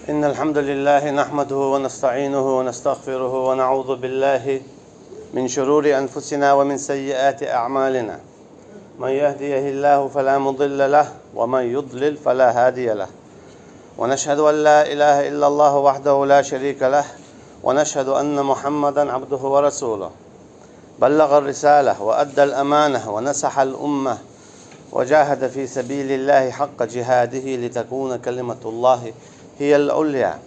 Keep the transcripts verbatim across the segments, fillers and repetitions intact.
إن الحمد لله نحمده ونستعينه ونستغفره ونعوذ بالله من شرور أنفسنا ومن سيئات أعمالنا. من يهده الله فلا مضل له ومن يضلل فلا هادي له. ونشهد أن لا إله إلا الله وحده لا شريك له، ونشهد أن محمدا عبده ورسوله. بلغ الرسالة وأدى الأمانة ونصح الأمة وجاهد في سبيل الله حق جهاده لتكون كلمة الله هي العليا.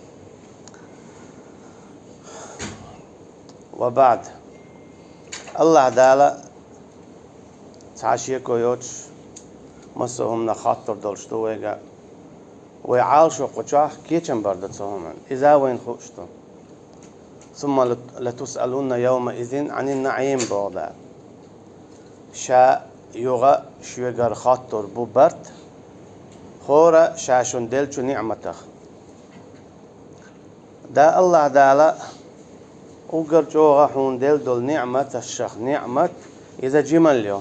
وبعد. АллахӀ Дала цхьа шеко йоцуш, массо а хӀуманах хоттур долуш ду вайга. Вай Ӏалашо кху чохь кечам бар ду цу хӀуманна. Иза вайна хууш ду. ثم لتسألن يومئذ عن النعيم, боху Дала. Ша юха шуьгара хоттур бу барт, хӀора ша шуна деллачу ниӀматах. Да АллахӀ Дала уггар чӀогӀа хьуна делла долу ниӀматашах ниӀмат, иза жималла ю.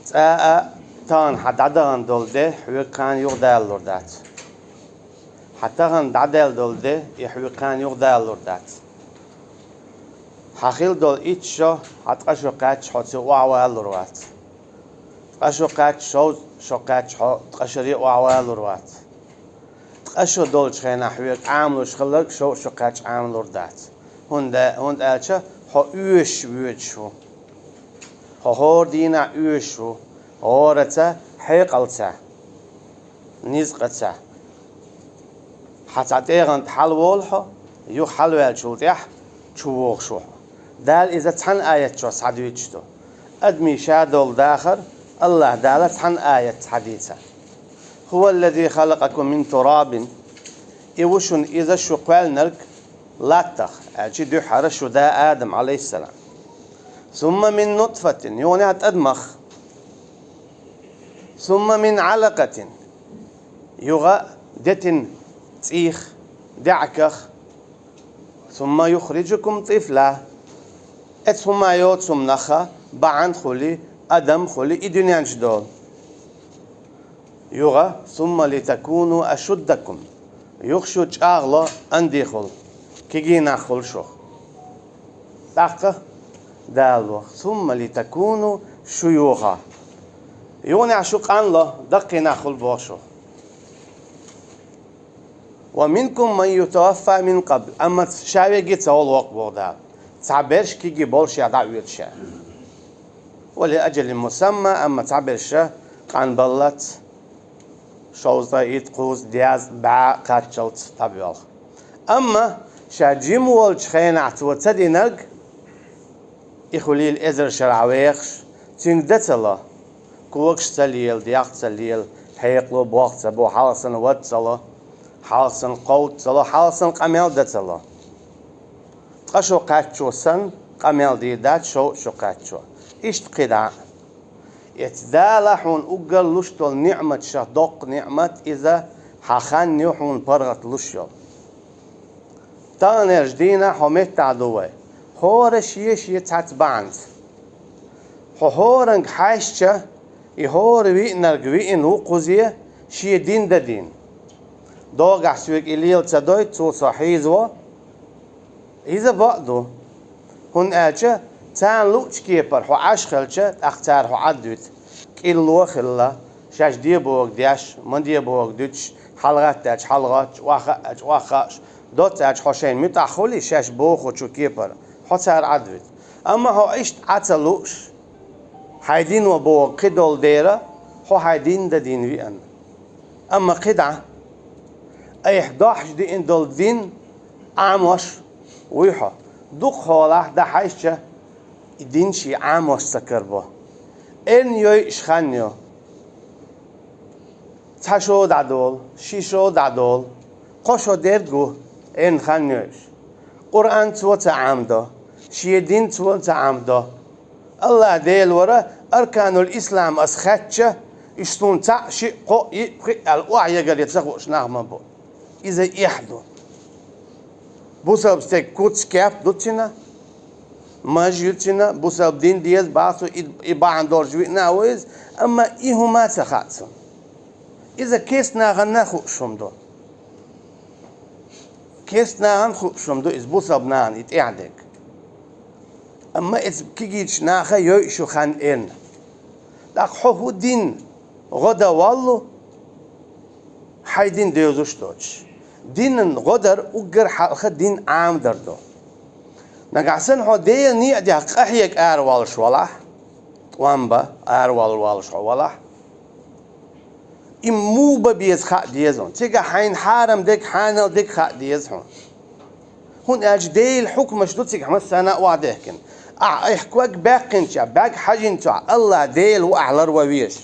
ЦӀа а тахана хьан дӀадахана долу де хьоьга кхана юхадалалур дац. Хьан тахана дӀадаьлла долу де и хьоьга кхана юхадалалур дац. Хьан хилла долу итт шо хьан ткъа шо кхаьчча хьо цу охьавалалур вац. Ткъа шо кхаьчча, шовзткъа шо кхаьчча хьо ткъа шаре охьавалалур вац. Ткъа шо долчу хенахь хьоьга Ӏамалуш хилларг шовзткъа шо кхаьчча Ӏамалур дац. ХӀунда, хӀунда аьлча хьо оьшуш воьдуш ву. Хьо хӀора дийнахь оьшуш ву, гӀораца, хьекъалца, низкъаца. Хьан цхьа тӀегӀан тӀе хьалаволу хьо, юха хьалаваьллачул тӀаьхьа чувогӀуш ву хьо. Дала иза цхьана аят чохь схьадуьйцуш ду. Адамийн ша долу дахар АллахӀ Дала цхьана аят схьадийцар. هو الذي خلقكم من تراب. И ву шуна иза шу кхоьллинарг латтах, аьлча дуьххьара шу да Адам, Ӏалайхиссалам. ثم من نطفة, юханехь тӀадамах. ثم من علقة, юха детин цӀийх, даьӀахках. ثم يخرجكم طفلا. Эцу хӀума йоцу хӀуманах бахьана хуьлий, адам хуьлий, и дуьнен чу долу. Юха, ثم لتكونوا أشدكم. Юха шу чӀагӀло, андихула, кегий нах хуьлу шух. ТӀаккха Дала боху, ثم لتكونوا شيوخا. Юханехь шу къанло, даккхий нах хуьлу боху шух. ومنكم من يتوفى من قبل. Амма ша верг ца волу воккха боху Дала. Цхьаберш кегий болуш я дӀаоьцуш. ولأجل مسمى, амма цхьаберш къанбаллац, шовзткъа, итт, кхузткъа, дезткъа, бӀе кхаччалц дӀабоьлху. Амма ша жима волчу хенахь цо ца динарг, и хуьлийла эзар шарахь вехаш, цуьнга дан ца ло, когаш ца лела, дегӀ ца лела, хьекъало, болх ца бо, хьалха санна вад ца ло, хьалха санна кховда ца ло, хьалха санна къамел дан ца ло. Ткъа шо кхаьччо санна, къамел дийр дац шовзткъа шо кхаьччо. Иштта кхидӀа а. Эцу Дала хьуна уггар луш долу ниӀматашах доккха ниӀмат иза хьан хан ю хьуна паргӀат луш йолу. Таханлерчу дийнахь хьо меттахь ду вай. ХӀора шен-шен цхьацца бахьанца. Хьо хӀоранга хьаьжча, и хӀора виънарг виъна ву кхузе, шен дин дан дийна. ДогӀахь соьга и лела ца дойту, цо со хьийзаво. Иза бакъ ду. ХӀунда аьлча царна луъучу кепара хьо Ӏаш хилча, тӀаккха цара хьо Ӏадвита. КӀилло а хилла, шаьш де бохург деш, ма де бохург дуьтуш, хьалагӀатта аьлча хьалагӀоттуш, охьахаа аьлча охьахааш, доцца аьлча хьо шайна муьтӀахь хуьлий шаьш бохучу кепара, хьо цара Ӏадвита. Амма хьо иштта Ӏа ца лууш, хьайн дино бохург кхидолу дера, хьо хьайн дин дан дийна виъна. Амма кхидӀа, айхьа дохьуш диъна долу дин Ӏамош вуй хьо. Дукха хьолахь дӀахьаьжча, и дин шен Ӏамош ца карабо. Эрна йойуш хан ю. Цхьа шо дӀадолу, ши шо дӀадолу, кхо шо дерг ву, эрна хан йойуш. Къуръан цо ца Ӏамадо, шен дин цо ца Ӏамадо. АллахӀ Дела вара арканул ислам ас хаьттича, уьш суна цхьаъ, шиъ, кхоъ, йиъ, пхиъ аьлла охьаегар я ца хууш нах ма бу. Иза эхь ду. Бусалба стеган куц-кеп ду цуьнан, маж ю цуьнан, бусалба дин деза боху цо, и, и бахьана долуш виъна а ву иза, амма и хӀума а ца хаьа цунна. Иза кестнахана а хууш хӀума ду. Керста нахана хууш хӀума ду иза, бусалба нахана и тӀехь дерг. Амма иза кегийчу наха йойуш ю хан эрна. ТӀаккха хьо хӀун дин гӀо дан воллу, хьайн дин девзаш доцуш? Динан гӀо дар уггар хьалха дин Ӏамадар ду. Нагахь санна хьо Делан некъа тӀехь къахьега араволуш валахь, тӀом бан аравала волуш хьо валахь, и муха бан беза хаа деза хьуна. Цигахь хьайна хьарам дерг, хьанал дерг хаа деза хьуна. ХӀунда аьлча Делан хьукмаш ду цигахь массарна а охьадехкина. Ахь айхьа ког баьккхинчохь, бӀаьрг хьажийначохь, АллахӀ Дела ву ахь ларван везаш.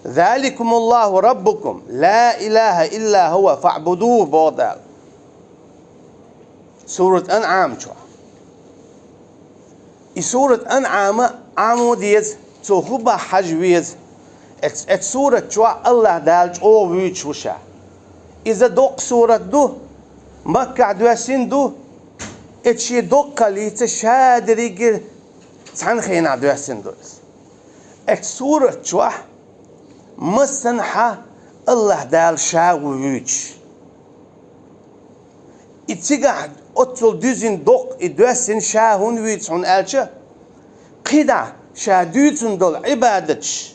«Заликумуллаху раббукум, ла илаха илла хӀува, фаъбудуху», боху Дала. Сурат АнӀам чохь. И сурат АнӀама Ӏамо деза, цо хӀун боху хьажа веза. Эц-, эцу сурат чохь АллахӀ Дала чӀогӀа вуьйцуш ву Ша. Иза доккха сурат ду, Маккахь доьссина ду, эцу шен доккхаллица Ша дерриге цхьана хенахь доьссина ду иза. Эцу сурат чохь массанхьа АллахӀ Дала Ша ву вуьйцуш. И цигахь оццул дуьзина доккха и доьссина Ша хӀунда вуьйцу хьуна аьлча, кхидӀа Ша дуьйцун долу Ӏибадаташ,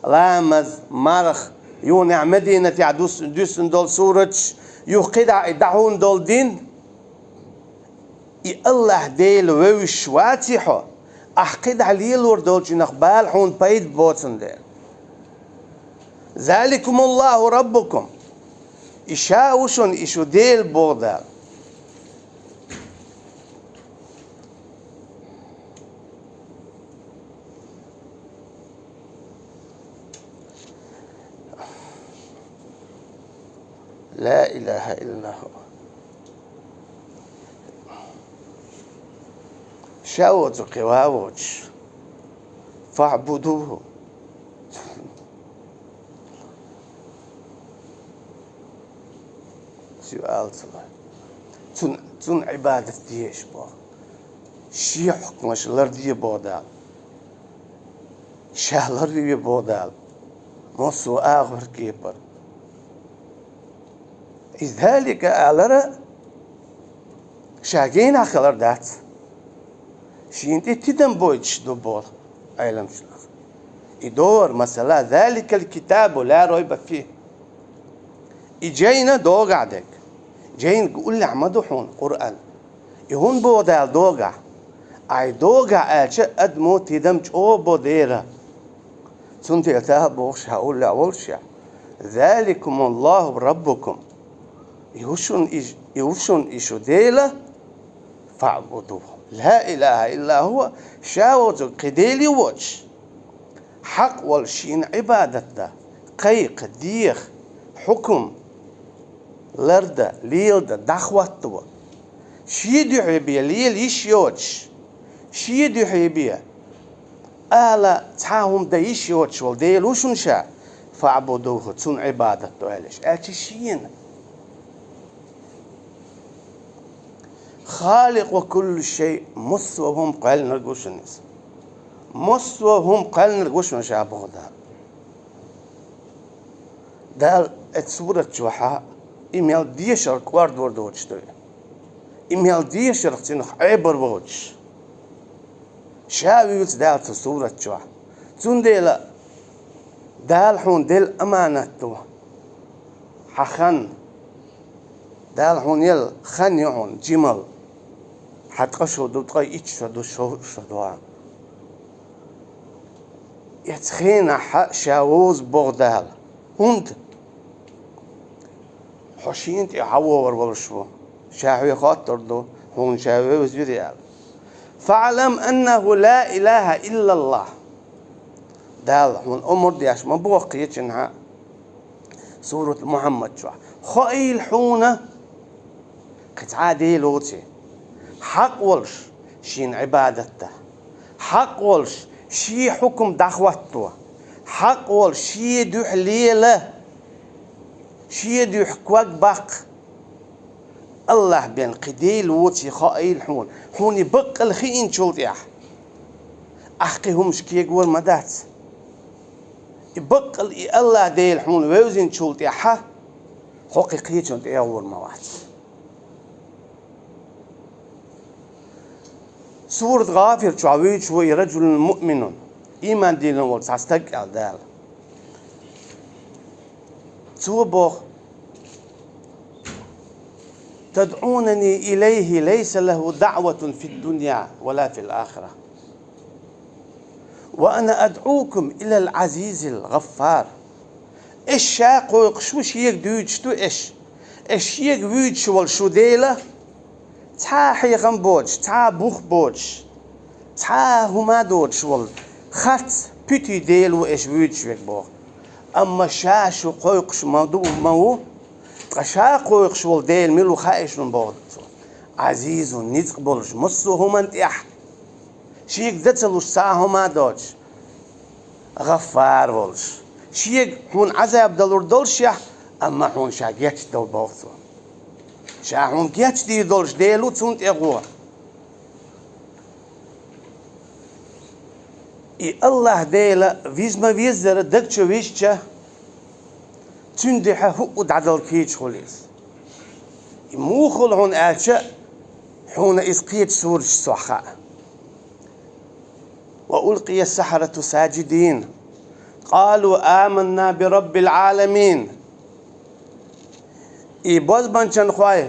ламаз, марха, юханехь Мединатехь дус-, дуьссина долу сураташ, юха кхидӀа и дӀахьуна долу дин, и АллахӀ Дела вевзаш ваций хьо, ахь кхидӀа лелор долчунах бала хьуна пайда боцун дела. «Заликумуллаху раббукум». И Ша ву шуна, и шу Дела боху Дала. Ла илаха илла хӀу. Ша воцург кхин ва воцуш. «ФаъбудухӀу». Цуьнан, цуьнан Ӏибадат дезаш боху. Шен хьукмаш ларде боху Дала. Ша ларве боху Дала массо а агӀор кепара. Иза далика алара, Ша генахь хилар дац. Шена тӀе тидам бойтуш ду боху Ӏеламчу наха. И догӀар, масала, «Заликал китабу ла райба фихӀ». И жайна догӀахь дерг. Жайниг уллехь ма ду хьуна Къуръан. И хӀунда боху Дала догӀахь? Ай догӀахь аьлча, адамо тидам чӀогӀа бо дера. Цундела Дала боху Ша уллехь волуш: «Заликумуллаху раббукум». И ву шуна и, и ву шуна и шу Дела, «фаъбудухӀу». Ла илаха илла хӀува, Ша воцург кхин Дела ю воцуш. Хьакъ волуш Шена Ӏибадат дан, кхайкха, деха, хьукум лардан, леладан, дӀахӀотто. Шен дуьхьа бен лела йиш йоцуш, шен дуьхьа бен ала цхьа хӀума дан йиш йоцуш волу Дела ву шуна Ша, «фаъбудухӀу», Цунна Ӏибадат до аьлла, аьлча Шена. «Халикъу кулли шай», массо а хӀума кхоьллинарг ву шуна Иза. Массо а хӀума кхоьллинарг ву шуна Ша боху Дала. Дала эцу сурат чохьа и мел дешарх кӀордор доцуш ду. И мел дешарх цунах Ӏебар воцуш. Ша вуьйцу Дала цу сурат чохь. Цундела Дала хьуна делла аманат ду. Хьан хан. Дала хьуна елла хан ю хьуна, жимал. Хьан ткъа шо ду, ткъа итт шо ду, шо, шо ду хьан. Эцу хенахь Ша вовза боху Дала. ХӀунда? Хьо Шена тӀе хьан вогӀур волуш ву. Ша хьоьга хоттур ду, хьуна Ша вевзавирий аьлла. «ФаӀлам аннаху ла илаха иллаллах». Дала хьуна омра деш ма боху кхечанхьа. Сурат Мухьаммад чохь. Хоийла хьуна, кхин цхьа а Дела воций. Хьакъ волуш Шена Ӏибадат дан. Хьакъ волуш Шен хьукум дӀахӀотто. Хьакъ волуш Шен дуьхьа лела. Шен дуьхьа ког баккха. АллахӀ бен кхин Дела воций хоийла хьуна. Хьуна и баккъал хиъначул тӀаьхьа. Ахь кхин хӀумаш кегор ма дац. И баккъал и АллахӀ Дела хьуна вевзинчул тӀаьхьа, хьо кхин кхечунна тӀе эгӀор ма вац. Сурат ГӀафир чохь вуьйцуш ву и раджулун муъминун, ийман диллина волу цхьа стаг аьлла Дала. Цо боху: «Тадъунани илайхи лайса лаху даъватун фид-дунья ва ла фил-ахира. Ва ана адъукум илал Ӏазизил ГӀаффар». Аш ша кхойкхуш ву, шега дуьйцуш ду аш. Аш шега вуьйцуш волу шу Дела, цхьа а хьехам боцуш, цхьа а бух боцуш, цхьа а хӀума а доцуш волу харц, пуьти Дела ву аш вуьйцуш верг боху. Амма ша шу кхойкхуш ма ду, ма ву, ткъа ша кхойкхуш волу Дела мила ву хаьа шуна боху цо. Ӏазизун, ницкъ болуш массо а хӀуманна тӀехь, шега дан ца луш цхьа а хӀума а доцуш, ГӀаффар волуш. Шега хьуна Ӏазаб далур долушехь, амма хьуна ша гечдо боху цо. Ша хьуна гечдийр долуш Дела ву, цунна тӀе гӀо. И АллахӀ Дела виза ма веззара даг чу висча, цуьнан дуьхьа хӀуъу дӀадала кийча хуьлу иза. И муха хуьлу хьуна аьлча, хьуна иза кхечу сурашца хаьа. «Ва улкъия сахьарату саджидин. Къалу аманна би раббил Ӏаламин». И бозбанчанхой,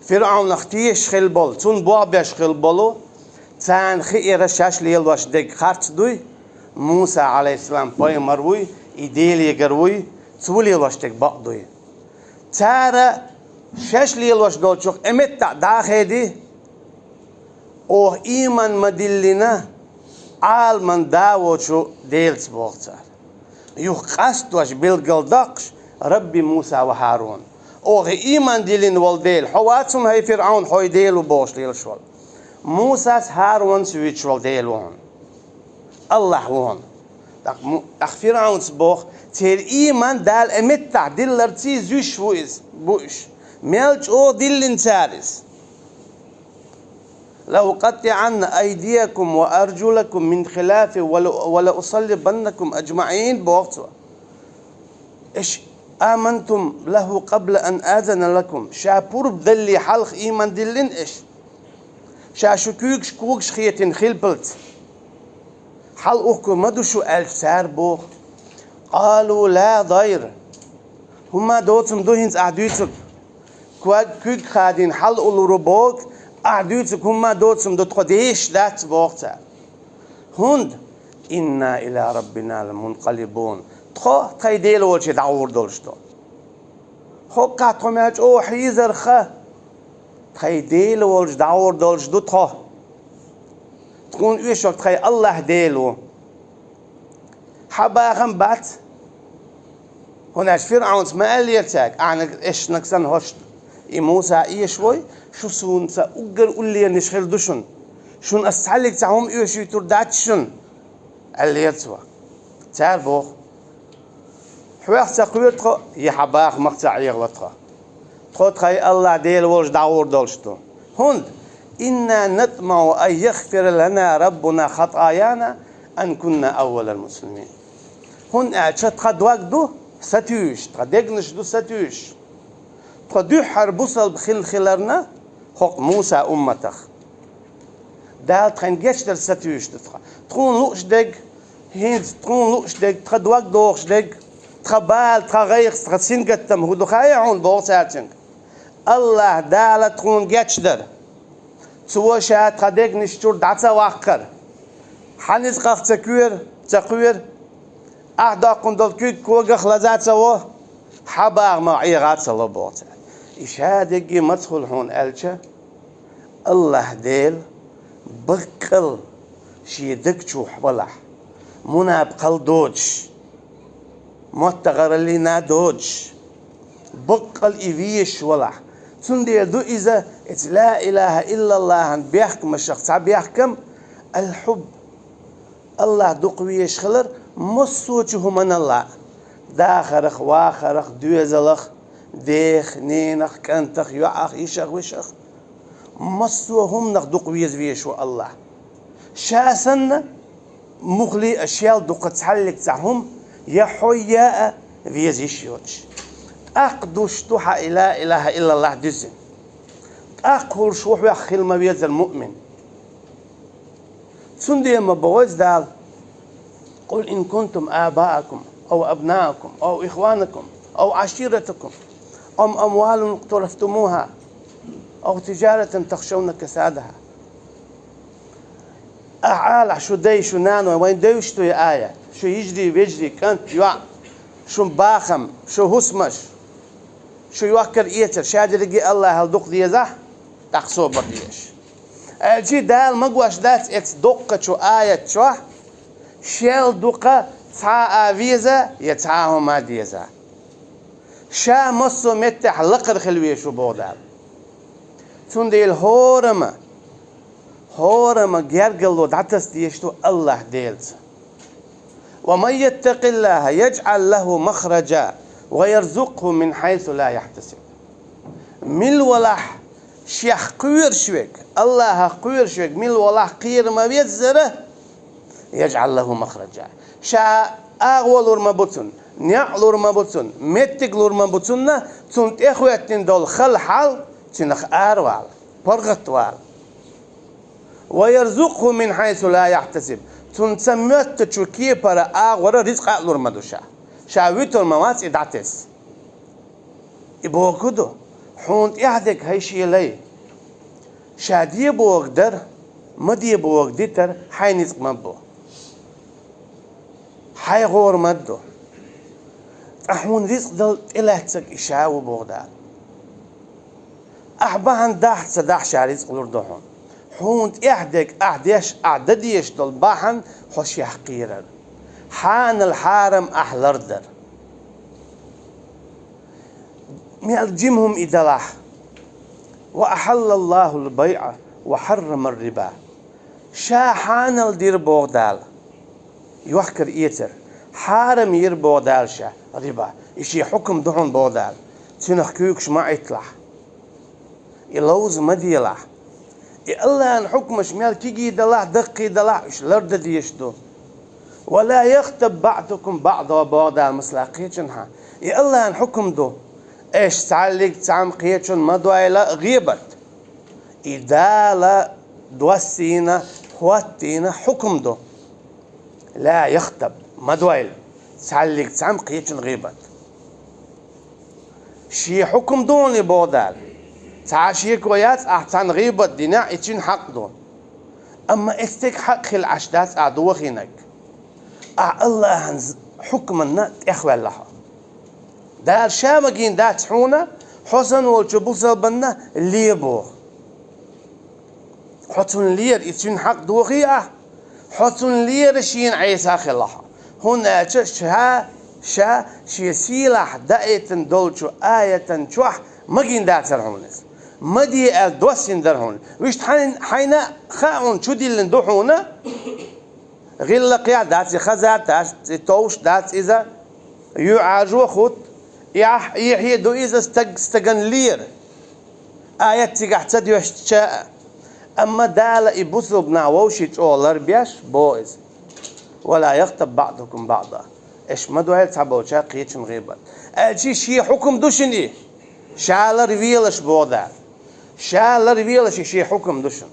ФирӀавнах тешаш хилла болу, цунна болх беш хилла болу, царна хиира шаьш лелош дерг харц дуй, Муса, Ӏалайхиссалам, пайхамар вуй, и Делегара вуй, цо лелош дерг бакъ дуй. Цара шаьш лелош долчух э меттахь дӀа а хеди, оха ийман ма диллина, Ӏаламан да воцучу Делаца боху цара. Юха къастош билггал доккхуш, Рабби Муса ва ХӀарун. Оха ийман диллина волу Дела, хьо вац хӀума, хӀай ФирӀавн, хьо Дела ву бохуш лелаш волу. Мусас, ХӀарунас вуьйцуш волу Дела ву хьуна. АллахӀ ву хьуна. ТӀаккха Му-, тӀаккха ФирӀавнас боху, церан ийман Дала э меттахь дилларций зуьйш ву иза, бу уьш. Мел чӀогӀа диллина цара иза. «Ла укъаттиӀанна айдиякум ва арджулакум мин хилафи ва ла, ва ла усаллибаннакум аджмаӀин», боху цо. Аш амантум лаху къабла ан азана лакум. Ша пурба далле хьалха ийман диллина аш. Ша шу куьйгаш, когаш хетина хилпалц. Хьал ухку ма ду шу аьлча, цара боху: «Къалу ла дайр». ХӀумма доцум ду хӀинца ахь дуьйцург. Куьг, куьг хадийна хьал улур ву боху, ахь дуьйцург хӀумма доцум ду, тхо дезаш дац боху цара. ХӀунда: «Инна иля раббина ламункъалибун». Тхо тхайн Дела волче дӀагӀур долуш ду. ХӀоккхахь тхо мел чӀогӀа хьийзарх, тхайн Дела волчу дӀагӀур долуш ду тхо. Тхуна оьшург тхайн АллахӀ Дела ву. Хьан бахам бац? ХӀунда аьлча ФирӀавнас ма аьллера цаьрга: «Ахьанаг, эшнаг санна хӀорш и Муса эшавой, шу суна ца уггар уллернаш хир ду шуна. Шуна ас цхьаьллиг цхьа хӀума оьшуьйтур дац шуна», аьллера цо. Цара боху: «Хьох ца кхоьру тхо, я хьан бахамах ца Ӏехало тхо. Тхо тхайн АллахӀ Дела волчу дӀагӀур долуш ду. ХӀунда: инна натмаӀу ан яхфира лана раббуна хатӀаяна ан кунна аввалал муслимин». ХӀунда аьлча тхан дог ду сатуьйсуш, тхан дегнаш ду сатуьйсуш. Тхо дуьххьара бусалба хилла хиларна хӀокху Муса умматах. Дала тхайн гечдар сатуьйсуш ду тхан. Тхуна лууш дерг, хӀинца тхуна лууш дерг, тхан дог дохуш дерг, тхан бала, тхан гӀайгӀа, тхан сингаттам хӀун ду хаьа хьуна, боху цара цуьнга. АллахӀ Дала тхуна гечдар. Цо ша тхан дегнаш чуьра дӀа ца ваккхара. Хьан ницкъах ца кхоьру, ца кхоьру. Ахь доккхун долу куьг когах лаза ца во, хьан бахамах Ӏеха а ца ло, боху цара. И ша дерриге маца хуьлу хьуна аьлча, АллахӀ Дела баккъал шен даг чу хьо валахь, мунапакъалла доцуш, моттагӀараллина доцуш, баккъал и везаш валахь. Цундела ду иза, эца ла илахӀа иллаллахӀан бехкамашах цхьа бехкам, аль-хьубб. АллахӀ дукха везаш хилар массо а чу хӀуманал а: дахарах, вахарах, доьзалах, дех, ненах, кӀантах, йоӀах, йишах, вешах. Массо а хӀуманах дукха веза везаш ву АллахӀ. Ша санна, муххале а шел дукха цхьаьллиг цхьа хӀума, я хьо, я а веза йиш йоцуш. ТӀаккха душ ду хьан и ла илахӀа иллаллахӀ дуьззина. ТӀаккха хуьлуш ву хьох хила ма везара муъмин. Цундела ма боху Дала: «قل إن كنتم آباءكم أو أبناءكم أو إخوانكم أو عشيرتكم أم أموال اقترفتموها أو تجارة تخشون كسادها». Ахьа ала, шу дай, шу нанай, вайн девзаш ду и аят, шу йижарий, вежарий, кӀант, йоӀ, шун бахам, шу хӀусамаш, шу йохкар-эцар, ша дерриге Аллахьал дукха дезахь, тӀаккха собар де аша. Аьлча Дала магош дац эцу доккхачу аят чохь, шел дукха цхьа а веза я цхьа а хӀума деза. Ша массо а меттехь лакхара хила везаш ву, боху Дала. Цундела хӀорамма, хӀорамма гергарло дӀатаса дезаш ду Аллахь Делаца. «ومن يتق الله يجعل له مخرجا ويرزقه من حيث لا يحتسب». Мила валахь шех кхоьруш верг, Аллахьах кхоьруш верг мила валахь кхера ма веззара, «يجعل له مخرجا». Ша агӀо лур ма бу цунна, некъ лур ма бу цунна, меттиг лур ма бу цунна, цунна тӀехӀоьттина долу хала хьал цуьнах аравала, паргӀатвала. «ويرزقه من حيث لا يحتسب». Цунна ца моьттучу кепара, агӀора рицкъа а лур ма ду ша. Ша вуьтур ма вац и дӀатесна. И бохург ду: хьуна тӀехь дерг, хӀай шен лай, ша де бохург дар, ма де бохург дитар хьайн ницкъ ма бу. Хьайн гӀора ма ду. Ткъа хьуна рицкъ дала тӀелаьцнарг и ша ву, боху Дала. Ахьа бахьана дахь а ца дахь а, ша рицкъ лур ду хьуна. Хьуна тӀехь дерг ахь деш, ахь дан дезаш долу бахьана хьо шех кхерар. Хьанал хьарам ахь лардар. Мел жима хӀума и далахь: «وأحل الله البيع وحرم الربا». Ша хьанал дира, боху Дала, йохкар-эцар, хьарам йира, боху Дала, ша риба. И шен хьукам ду хьуна, боху Дала. Цуьнах куьйгаш ма Ӏитталахь. И ловза ма делахь. И Аллахьан хьукмаш мел кегий далахь, даккхий далахь, уьш лардан дезаш ду. «ولا يغتب بعضكم بعضا», боху Дала, масала, кхечунхьа. И Аллахьан хьукам ду: аша цхьаллиг цхьамма кхечун ма дойла гӀийбат. И Дала доссийна, хӀоттийна хьукам ду. «لا يغتب», ма дойла цхьаллиг цхьамма кхечун гӀийбат. Шен хьукам ду хьуна и, боху Дала. Цхьа а шеко яц, ахь цхьанна гӀийбат динехь, и цуьнан хьакъ ду. Амма эцциг хьакъ хилла Ӏаш дац ахь дохийнарг. Ахь Аллахьан з-, хьукманна тӀехваьлла хьо. Дала ша магийна дац хьуна, хьо санна волчу бусалбанна ле боху. Хьо цунна лера, и цуьнан хьакъ дохий ахь, хьо цунна лера, шена Ӏеса хилла хьо. ХӀунда аьлча ша, ша шен сийлахь даийтина долчу аятан чохь магийна дацара хьуна иза. Ма де аьлла доссийна дара хьуна. Вуьшта хьайн-, хьайна а хаьа хьуна, чудиллина ду хьуна. ГӀиллакхехь дац и, хаза дац и, товш дац иза, юьхьӀаьржо хӀутту, и ахь, эхье ду иза стаг стагана лера. Аят цигахь ца доьшча а. Амма Дала и бусалба нах вовшийн чӀогӀа ларбеш, боху иза: «ولا يغتب بعضكم بعضا». Аша ма дойла цхьаболчара кхечун гӀийбат. Аьлча шен хьукам ду шуна и. Ша ларвелаш, боху Дала. Ша ларвелаш, и шен хьукам ду шуна.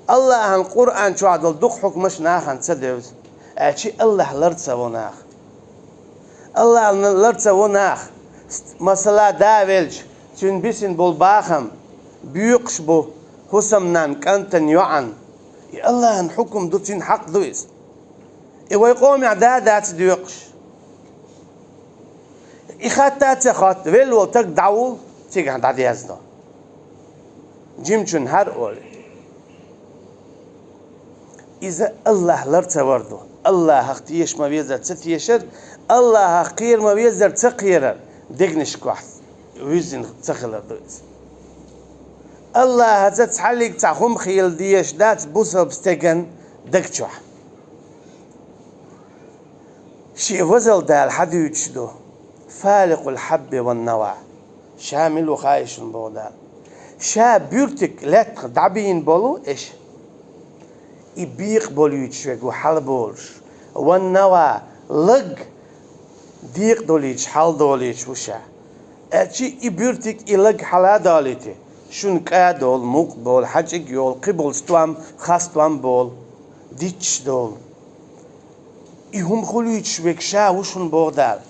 Аллахьан Къуръан чохь долу дукха хьукмаш нахана ца девза, аьлча Аллахь лар ца во наха. Аллахь лар ца во наха. Ст-, масала, да велча, цуьнан бисина болу бахам боькъуш бу хӀусамнанна, кӀантана, йоӀана. И Аллахьан хьукам ду, цуьнан хьакъ ду иза. И вай къомехь да а дац доькъуш. И хатта а ца хотту, велла волу стаг дӀавуллу, цигахь дӀадездо. Жимачунна хӀара олий. Иза Аллахь лар ца вар ду. Аллахьах теша ма везара ца тешар, Аллахьах кхера ма везара ца кхерар, дегнашкахь вуьззина ца хилар ду иза. Аллахьаца цхьаллиг цхьа хӀума хийла дезаш дац бусалба стеган даг чохь. Шен везал Дала хьан дуьйцуш ду? «فالق الحب والنوى». Ша мила ву хаий шуна, боху Дала. Ша буьртиг лаьттах дӀабийна болу аша. И бекъа болуьйтуш верг ву хьалаболуш. «والنوى», лаг декъа долуьйтуш, хьаладолуьйтуш ву ша. Аьлча и буьртиг, и лаг хьала а долуьйтий, шуна кӀа а долу, мукъ а болу, хьаьжкӀиг а йолу, кхин болу стом, хастом а болу. дичча долу. И хӀума хуьлуьйтуш верг ша ву шуна, боху Дала.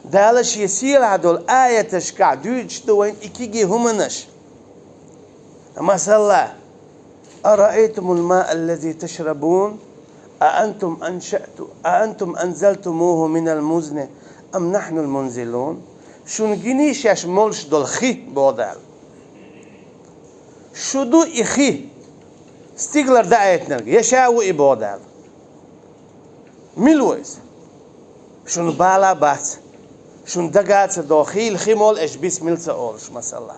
Дала шен сийлахь долу аяташкахь дуьйцуш ду вайна и кегий хӀуманаш. Масала, «أرأيتم الماء الذي تشربون أأنتم أنشأتم أأنتم أنزلتموه من المزن أم نحن المنزلون». Шуна гиний шаьш молуш долу хи, боху Дала. Шу ду и хи, стигалара даийтинарг, я ша ву и, боху Дала? Мила ву иза? Шуна бала бац. Шуна дага ца до, хийла хи молу, аша бисмилла ца олуш, масала.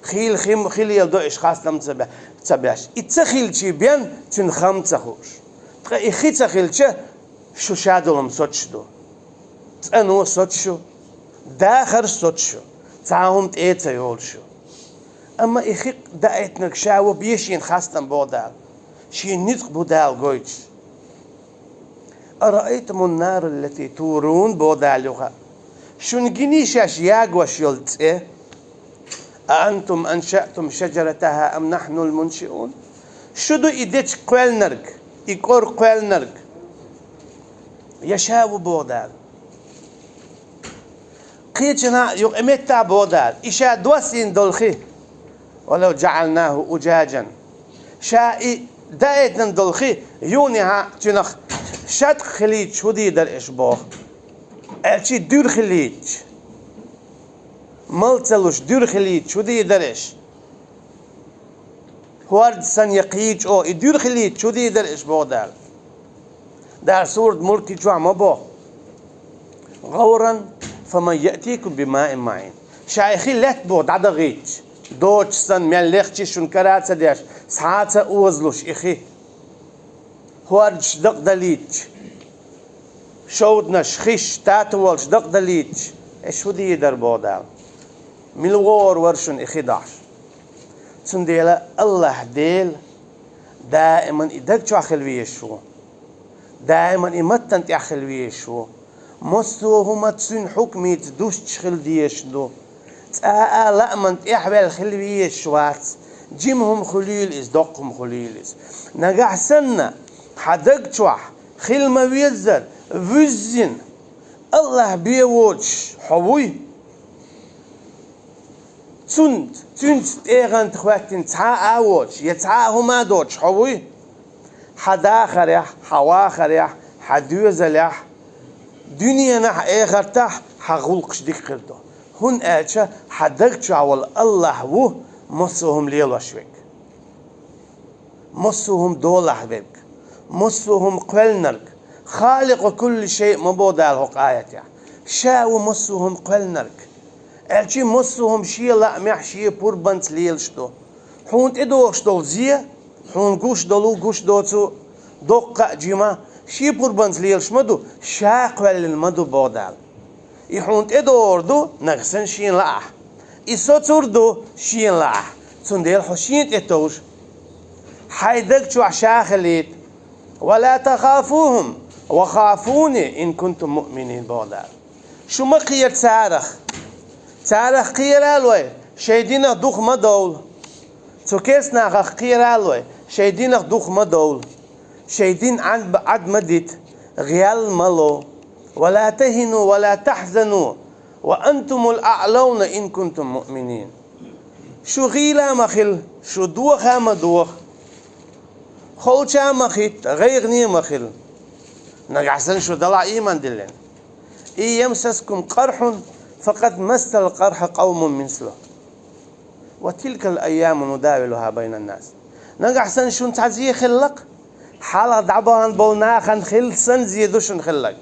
Хийла хи, хи леладо, аша хастам ца бе-, ца беш. И ца хилчий бен, цуьнан хам ца хууш. Ткъа и хи ца хилча, шу шадолу хӀума соцуш ду. ЦӀано соцуш ю, дахар соцуш ю, цхьа хӀума тӀе а ца йолуш ю. Амма и хи даийтинарг ша ву, бен шена хастам, боху Дала. Шен ницкъ бу Дала гойтуш. «أرأيتم النار التي تورون», боху Дала юха. Шуна гиний шаьш ягош йолу цӀе? «أأنتم أنشأتم شجرتها أم نحن المنشئون». Шу ду и дечиг кхоьллинарг, и кӀора кхоьллинарг? Я ша ву, боху Дала? Кхечанхьа юкъа меттахь, боху Дала, и ша доссийна долу хи. «ولو جعلناه أجاجا». Ша и даийтина долу хи юханехьа цуьнах шатӀакх хилийтуш хӀун дийр дара аша, боху? Аьлчи дуьра хилийтуш. Мала ца луш дуьра хилийтуш хӀун дийр дара аша? ХӀорда санна я кхечу, и дуьра хилийтуш хӀун дийр дара аша, боху Дала. Дала Сурат Мулки чохь ма боху: «غورا فمن يأتيكم بماء معين». Ша и хи лаьтта боху дӀадахийтуш, доцуш санна, мел лехча шуна кара а ца деш, схьа а ца озалуш и хи. ХӀордаш дакъадалийтуш, шовданаш, хиш, тата волуш дакъадалийтуш, аша хӀун дийр дара, боху Дала? Мила гӀора вара шуна и хи дахьаш? Цундела АллахӀ Дела даиман и даг чохь хила везаш ву. Даиман и маттана тӀехь хила везаш ву. Массо а хӀума цуьнан хьукмица дусташ хила дезаш ду. Цкъа а лааман тӀехваьлла хила везаш вац. Жима хӀума хуьлийла иза, доккха хӀума хуьлийла иза. Нагахь санна, хьан даг чохь хила ма-веззара, вуьззина, АллахӀ бен воцуш хьо вуй? Цунца, цуьнца тӀегӀанта хӀоьттина цхьа а воцуш, я цхьа а хӀума а доцуш хьо вуй? Хьан дахарехь, хьан вахарехь, хьан доьзалехь, дуьненахь а, эхартахь а хьан гӀуллакхаш дика хир ду. ХӀунда аьлча хьан даг чохь волу АллахӀ ву массо а хӀума лелош верг. Массо а хӀума долахь верг, массо а хӀума кхоьллинарг, «خالق كل شيء» ма боху Дала хӀокху аятехь. Ша ву массо а хӀума кхоьллинарг. Аьлчи массо а хӀума шен лаамехь, шен пурбанца лелаш ду. Хьуна тӀедогӀуш долу зе, хьуна гуш долу, гуш доцу, доккха а, жима, шен пурбанца лелаш ма ду, ша кхоьллина ма ду, боху Дала. И хьуна тӀедогӀур ду, нагахь санна шена лаахь. И соцур ду шена лаахь, цундела хьо шена тӀе товжа. Хьайн даг чохь ша хилийта. «ولا تخافوهم وخافون إن كنتم مؤمنين», боху Дала. Шу ма кхера царах. Царах кхера а лой, шайн динах духу ма довла. Цу керстанахах кхера а лой, шайн динах духу ма довла. Шайн дин Ӏад-, Ӏад ма дита, гӀел ма ло. «ولا تهنوا ولا تحزنوا وأنتم الأعلون إن كنتم مؤمنين». Шу гӀийла а ма хила, шу доха а ма доха. Холча а ма хӀитта, гӀайгӀане а ма хила. Нагахь санна шу делахь ийман диллина. «إن يمسسكم قرح فقد مس القرح قوم مثله. وتلك الأيام نداولها بين الناس». Нагахь санна шуна цхьа зе хилла-кх, хьалха дӀабахана болу нахана хилла санна зе ду шуна хилларг.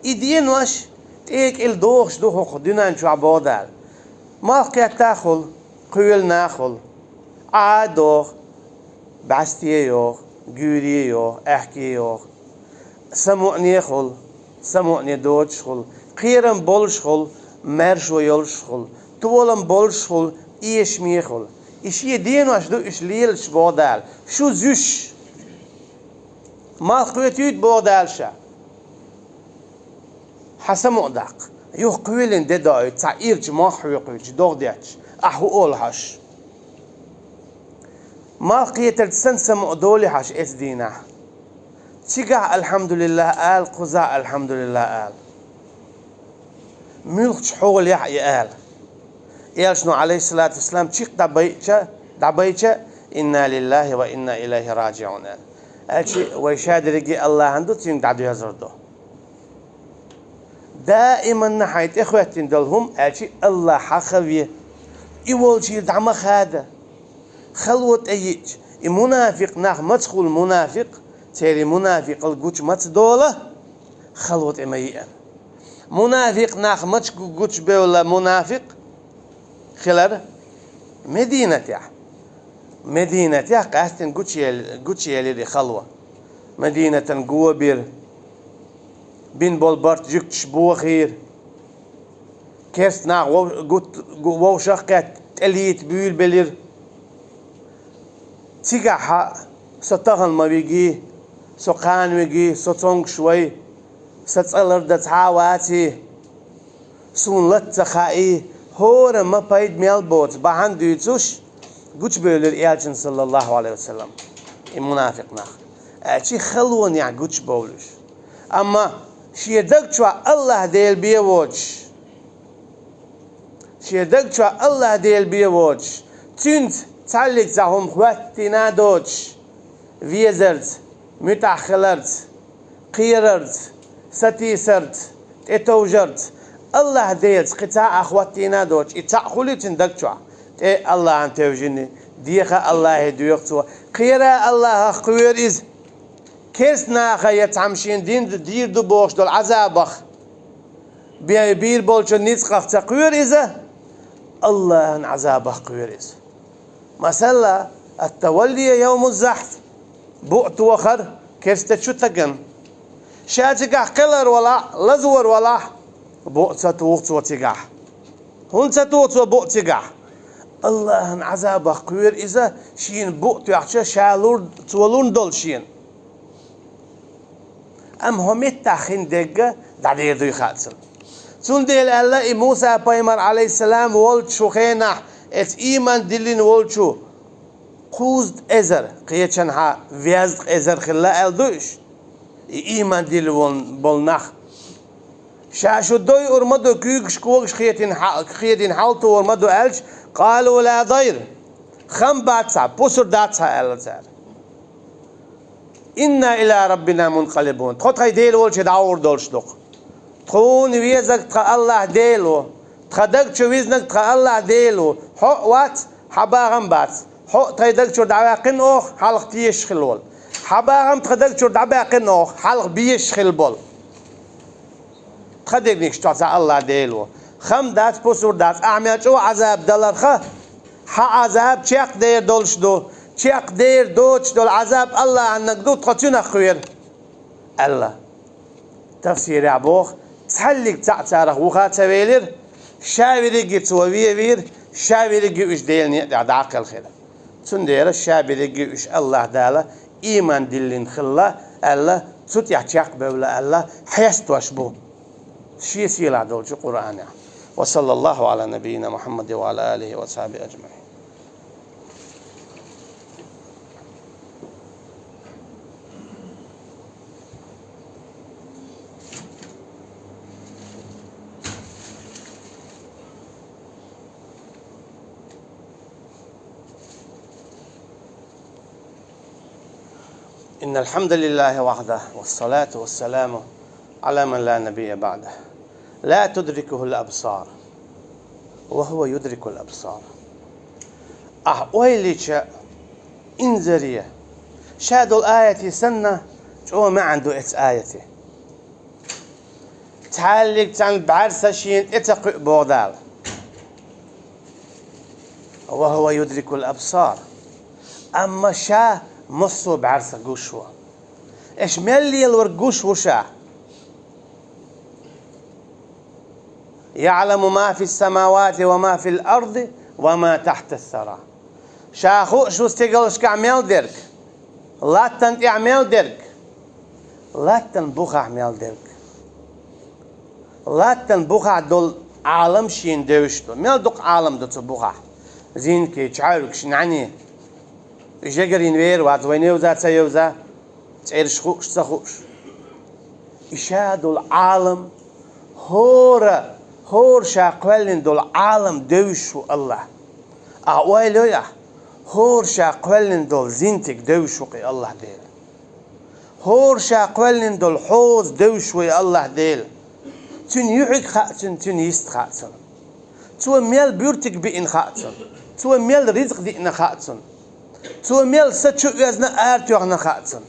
И денош тӀекӀел дохуш ду хӀокху дуьнен чохь, боху Дала. Малх кхетта а хуьлу, кхоьлина а хуьлу. Ӏа а доху, бӀаьсте а йоху, гуьйре а йоху, аьхке а йоху. Самукъане а хуьлу, самукъане доцуш а хуьлу, кхерам болуш а хуьлу, маьршо йолуш а хуьлу, толам болуш а хуьлу, эшаме а хуьлу. И шен денош ду уьш лелаш, боху Дала, шу зуьйш. Малх кхетийта, боху Дала, ша. Хьан самукъадаккха. Юха кхоьлина де доуьйту, цхьа ирча мох хьоькхуьйтуш, догӀа детташ. Ахь хӀун олу хьожуш? Малх кхетарца санна самукъадолий хьожуш оцу дийнахь? Цигахь «Алхьамдулиллах» ала, кхузахь «Алхьамдулиллах» ала. Муьлххачу хьолехь и ала. Элчано, Ӏалайхиссалату вассалам, чекх дӀабайча, дӀабайча: «Инна лиллахи ва инна илайхи раджиун», – аьлла. Аьлча вай ша дерриге Аллахьан ду, цуьнга дӀадоьрзур ду. Даиманна хьайн тӀехӀоьттина долу хӀума аьлча Аллахьах хьахаве. И волчуьра дӀа ма хада. Хало тӀе йиъча, и мунафикъ нах, мацахула мунафикъ, церан мунафикъал гучу маца долу, хало тӀе ма йиъна. Мунафикъ нах мача гу-, гучубевлла мунафикъ хилар Мединатехь. Мединатехь къаьстина гучуел-, гучуелира и хало. Мединатан го бира, бина болу барт жуьгташ бохийра. Керста нах вов-, гут-, гу-, вовшах а кхетта, тӀелийта буьйлабелира. Цигахь: «Со тахана ма вигий, со кхана вигий, со цомгуш вай, сан цӀа лардан цхьа а ваций, суна латта ца хаий», хӀора ма пайда мел боцу бахьана дуьйцуш, гучубевлира Элчанна, саллаллаху Ӏалайхи ва саллам, и мунафикъ нах. Аьлча халонехь гучубовлуш. Амма шен даг чохь Аллахь Дела бен воцуш, шен даг чохь Аллахь Дела бен воцуш, цуьнца цхьаьллиг цхьа хӀума хӀоттийна а доцуш, везарца, муьтӀахь хиларца, кхерарца, сатийсарца, тӀетовжарца, Аллахь Делаца кхин цхьа а хӀоттийна а доцуш, и цхьаъ хуьлий цуьнан даг чохь, тӀе Аллахьна тевжина, деха Аллахье доьху цо, кхера Аллахьах кхоьру иза. Керста наха я цхьамма шен дин дийр ду бохуш долу Ӏазабах бе-, бийр болчу ницкъах ца кхоьру иза, Аллахьан Ӏазабах кхоьру иза. Масала, ат-тавалли йовмуз-захф, буъ тохар керстачу стагана. Ша цигахь кхелар валахь, лазор валахь, буъ ца туху цо цигахь. ХӀунда ца туху цо буъ цигахь? Аллахьан Ӏазабах кхоьру иза, шена буъ тоьхча, ша лур-, цо лун долу шена. Амма хӀокху меттехь хин дерг дӀадер дуй хаьа цунна. Цундела аьлла и Муса-пайхамар, Ӏалайхиссалам, волчу хенахь, эца ийман диллина волчу кхузткъа эзар, кхечанхьа везткъа эзар хилла аьлла ду уьш, и ийман дилла вол-, болу нах. Ша шу дойур ма ду, куьйгаш, когаш хетина хьа-, хедина хьалатохур ма ду аьлча, къалу ла дайр, хам бац хьа, пусар дац хьа, аьлла цара. Инна иля раббина мункъалибун. Тхо тхайн Дела волчу дӀагӀур долуш ду-кх. Тхуна везарг тхан Аллахь Дела ву. Тхан даг чу визнарг тхан Аллахь Дела ву. Хьо а вац, хьан багӀам а бац. Хьо а тхайн даг чуьра дӀаваьккхина оха, хьалха тешаш хилла волу. Хьан багӀам тхан даг чуьра дӀабаьккхина оха, хьалха безаш хилла болу. Тхан дегнаш чохь цхьа Аллахь Дела ву. Хам дац, пусар дац, ахь мел чӀогӀа Ӏазаб даларх, хьан Ӏазаб чекхдер долуш ду. Чекхдер доцуш долу Ӏазаб Аллахьаннаг ду, тхо цуьнах кхоьру, аьлла. Тафсирехь боху, цхьаьллиг цхьаъ царах вуха ца велира, ша верриге цо вевийра, ша верриге уьш Делан некъа тӀехь дӀа а кхелхира. Цундела ша берриге уьш Аллахь Дала ийман диллина хилла аьлла, цу тӀехь чекхбевлла аьлла, хьестош бу Шен сийлахь долчу Къуръанехь. Ва саллаллаху Ӏала набийина Мухьаммадин ва Ӏала алихи ва сахьбихи ажмаӀин. إن الحمد لله وحده، والصلاة والسلام على من لا نبي بعده. لا تدركه الأبصار، وهو يدرك الأبصار. Ахь ойла йича, инзаре, ша долу аяте санна, чӀогӀа маьӀна ду эцу аяте. Цхьаьллиг цхьана бӀаьрса шена тӀе ца кхуьу боху Дала. وهو يدرك الأبصار. Амма ша массо а бӀаьрса гуш ву. Эш мел лелорг гуш ву ша. يعلم ما في السماوات وما في الأرض وما تحت الثرى. Ша хууш ву стигалшкахь мел дерг, латтан тӀехь мел дерг, латтан бухахь мел дерг. Латтан бухахь долу Ӏалам шена девзаш ду. Мел дукха Ӏалам ду цу бухахь. Зинкий, чхьаьвгаш, нӀаьний. Жегарийн вер вац, вайн евза, ца евза. цӀераш хууш, ца хууш. И ша долу Ӏалам, хӀора, хӀора ша кхоьллина долу Ӏалам девзаш ву АллахӀ. Ахьа ойла йой ахь, хӀора ша кхоьллина долу зинтиг девзаш ву-кх и АллахӀ Дела. ХӀора ша кхоьллина долу хьоза девзаш ву и АллахӀ Дела. Цуьнан юьхьиг хаьа цунна, цуьнан йист хаьа цунна. Цо мел буьртиг биъна хаьа цунна. Цо мел ризкъ диъна хаьа цунна. Цо мел са чу оьзна, ара тоьхна хаьа цунна.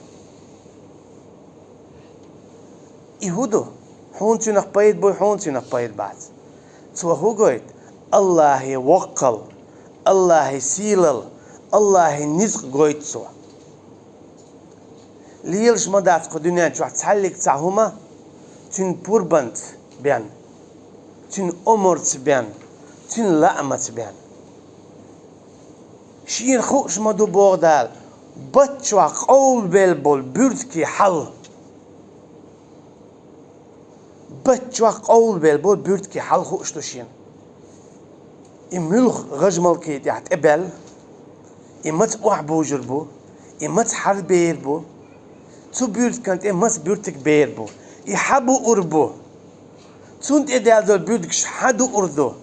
И хӀун ду? Хьуна цуьнах пайда буй, хьуна цуьнах пайда бац. Цо хӀун гойту? АллахӀе воккхал, АллахӀе сийлал, АллахӀе низкъ гойту цо. Лелаш ма дац кху дуьнен чохь цхьаьллиг цхьа хӀума цуьнан пурбанца бен, цуьнан омарца бен, цуьнан лаамаца бен. Шена хууш ма ду, боху Дала, бат чохь къовлабелла болу буьртиган хьал. Бат чохь къовлабелла болу буьртиган хьал хууш ду шена. И муьлха гӀажмалкхий тӀехь тӀебаьлла, и маца охьабужур бу, и маца хьарбер бу, цу буьртиган тӀе маца буьртиг бер бу, и хьан буур бу, цунна тӀе даьлла долу буьртигаш хьан дуур ду?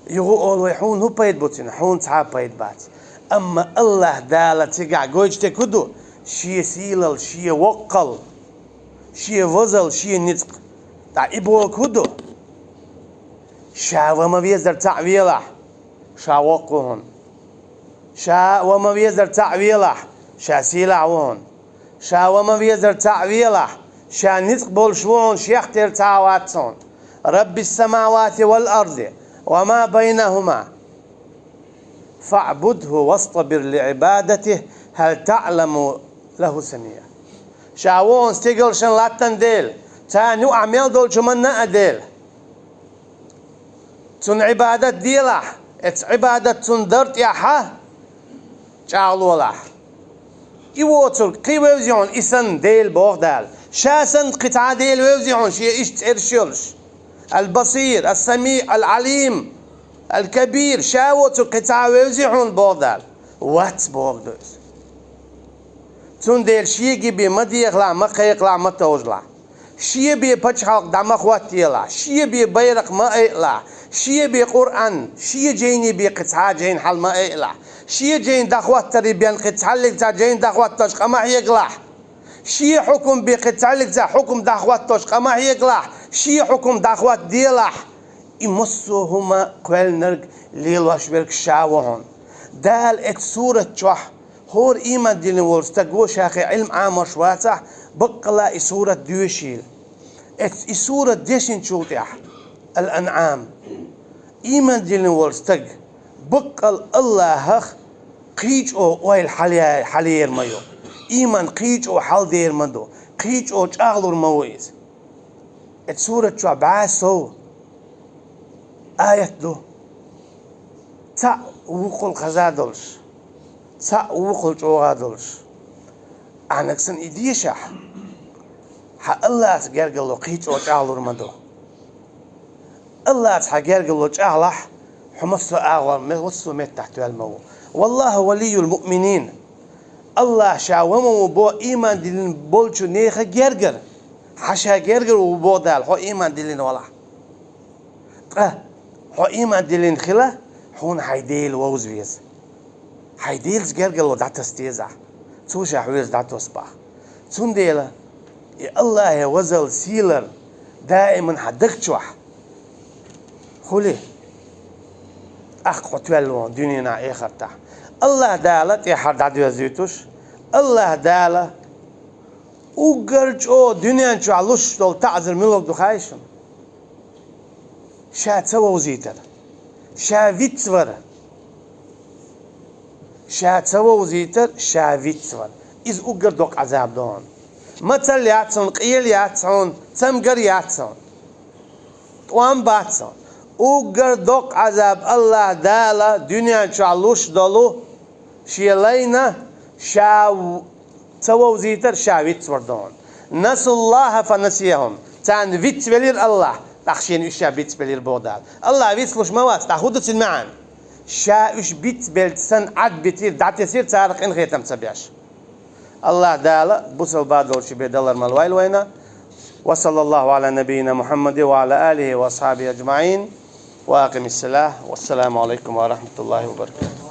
Юха олу вай, хьуна хӀун пайда бу цуьнан? Хьуна цхьа а пайда бац. Амма АллахӀ Дала цигахь гойтуш дерг хӀун ду? Шен сийлал, шен воккхал, шен возал, шен ницкъ. Ткъа и бохург хӀун ду? Ша ван ма везара цхьаъ велахь, ша воккха ву хьуна. Ша ван ма везара цхьаъ велахь, ша сийлахь ву хьуна. Ша ван ма везара цхьаъ велахь, ша ницкъ болуш ву хьуна, шех тера цхьа а вац хьуна. رب السماوات والأرض وما بينهما فاعبده واصطبر لعبادته هل تعلم له سميا. Ша ву хьуна стигалшна латтана Дела, царна юкъахь мел долчу хӀуманна а Дела. Цунна Ӏибадат делахь, эцу Ӏибадат цунна дар тӀехь чӀагӀлолахь. И воцург кхин вевзий хьуна и санна Дела, боху Дала. Ша санна кхин цхьа а Дела вевзий хьуна, шен иштта цӀераш йолуш? Ал-Басир, Ас-Самиъ, Ал-Ӏалим, Ал-Кабир, ша воцург кхин цхьа а вевзий хьуна, боху Дала. Вац, бохург ду иза. Цундела шега бен ма дехалахь, ма кхайкхалахь, ма товжалахь. Шен бен пачхьалкх дӀа ма хӀоттаелахь, шен бен байракх ма айалахь, шен бен Къуръан, шен жайни бен кхин цхьа а жайна хьал ма айалахь, шен жайна дӀахӀоттаре бен кхин цхьаьллиг цхьа жайна дӀахӀоттош къа ма хьегалахь, шен хьукам бен кхин цхьаьллиг цхьа хьукам дӀахӀоттош къа ма хьегалахь, шен хьукам дӀахӀоттаделахь. И массо а хӀума кхоьллинарг, лелош верг ша ву хьуна. Дала эцу сурат чохь хӀора ийман диллина волу стаг ву, ша кхин Ӏилма Ӏамош вацахь, баккъала и сурат доьшийла. Эцу и сурат дешначул тӀаьхьа, Ал-Анъам, ийман диллина волу стаг баккъал АллахӀах кхин чӀогӀа ойла хьалаяй-, хьалаер ма ю. Ийман кхин чӀогӀа хьалдер ма ду, кхин чӀогӀа чӀагӀлур ма ву иза. Эцу сурат чохь бӀе сов аят ду. Цхьаъ вукхул хаза долуш, цхьаъ вукхул чӀогӀа долуш. Ахьанаг санна и дешахь, хьан АллахӀаца гергарло кхин чӀогӀа чӀагӀлур ма ду. АллахӀаца хьан гергарло чӀагӀлахь, хьо массо а агӀор, ме-, массо а меттахь тоьлла ма ву. Валлаху валийюл муъминин. АллахӀ ша ван ма ву боху ийман диллина болчу нехан гергара. Хьан ша гергара ву боху Дала, хьо ийман диллина валахь. Ткъа хьо ийман диллина хила, хьуна хьайн Дела вовза веза. Хьайн Делаца гергарло дӀатаса деза ахь. Цо ша хьоьца дӀатосу боху. Цундела и АллахӀе возал, сийлар даиман хьан даг чохь хуьлий. ТӀаккха хьо тоьлла ву дуьненахь, эхартахь. АллахӀ Дала тӀаьххьара дӀадоьзуьйтуш, АллахӀ Дала уггар чӀогӀа дуьнен чохь луш долу таӀзар муьлха ду хаий шуна? Ша ца вовзийтар, ша вицвар. Ша ца вовзийтар, ша вицвар. Иза уггар доккха Ӏазаб ду хьуна. Мацалла яц хьуна, къелла яц хьуна, цамгар яц хьуна. ТӀом бац хьуна. Уггар доккха Ӏазаб АллахӀ Дала дуьнен чохь луш долу шен лайна ша в-, ца вовзийтар, ша вицвар ду хьуна. Насуллаха фанасияхум. Царна вицвелира АллахӀ, тӀаккха шена уьш ша бицбелира боху Дала. АллахӀ вицлуш ма вац, тӀаккха хӀун ду цуьнан маьӀна? Ша уьш бицбелча санна Ӏад битира, дӀатесира, царах къинхетам ца беш. Аллахӏ Дала бусалба долча бе далар мел вайла вайна. وصلى الله على نبينا محمد وعلى آله وأصحابه أجمعين. وأقم الصلاة. والسلام عليكم ورحمة الله وبركاته.